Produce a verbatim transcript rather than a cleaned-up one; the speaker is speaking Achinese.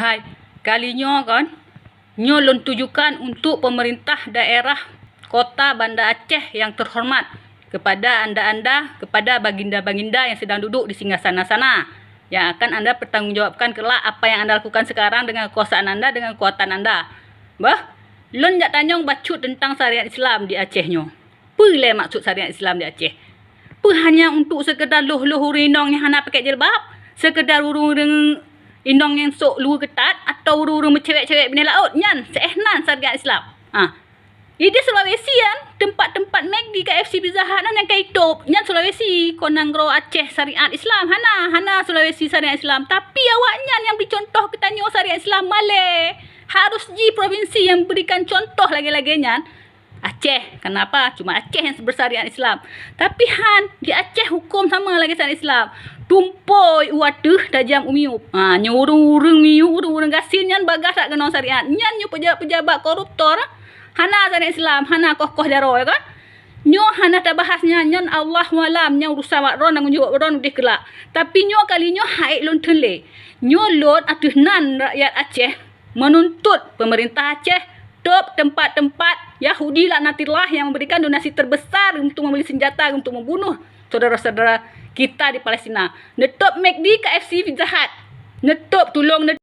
Hai, kali nyoe kon, nyoe lôn tujukan untuk pemerintah daerah Kota Banda Aceh yang terhormat, kepada anda-anda, kepada baginda-baginda yang sedang duduk di singgasana sana, yang akan anda pertanggungjawabkan kelak apa yang anda lakukan sekarang dengan kekuasaan anda, dengan kekuatan anda. Bah, lôn jak tanyong bacut tentang syariat Islam di Aceh nyoe. Peue lé maksud syariat Islam di Aceh? Peue hanya untuk sekedar loh-loh ureuëng inong nyang hana pakai jilbab? Sekedar ureuëng-ureuëng inong nyang sok luweue keutat, atau ureuëng-ureuëng meucewek-cewek binéh laôt? Nyan seuéh nan syariat Islam. Ha. Di Sulawesi kan, tempat-tempat McD, K F C, Pizza Hut nyan nyang ka itôb. Nyan Sulawesi, kon nanggroe Aceh syariat Islam. Hana, hana Sulawesi syariat Islam. Tapi awaknyan nyang bri contoh keu tanyoe syariat Islam malée. Harus jih provinsi nyang berikan contoh lagée-lagée nyan. Aceh, kenapa? Cuma Aceh nyang bersyariat Islam. Tapi han, di Aceh huköm sama lagée syariat Islam. Tumpôi u ateueh, tajam u miyueb. Ha, nyoe ureuëng-ureuëng miyueb, ureuëng-ureuëng gasien nyan bagaih that keunong syariat. Nyan nyoe pejabat-pejabat koruptor, hana syariat Islam, hana koh-koh jaroe kan? Nyoe hana tabahas nyan, nyan Allahu alam, nyan urusan awak droe, tanggong jaweueb droe udeh keulak. Tapi nyoe kali nyoe han ék lôn theun lé. Nyoe lôn ateueh nan rakyat Aceh menuntut pemerintah Aceh tôb tempat-tempat Yahudi laknatillah yang memberikan donasi terbesar untuk membeli senjata untuk membunuh saudara-saudara kita di Palestina. Neutôb McD, K F C, Pizza Hut. Neutôb, tulông neutôb.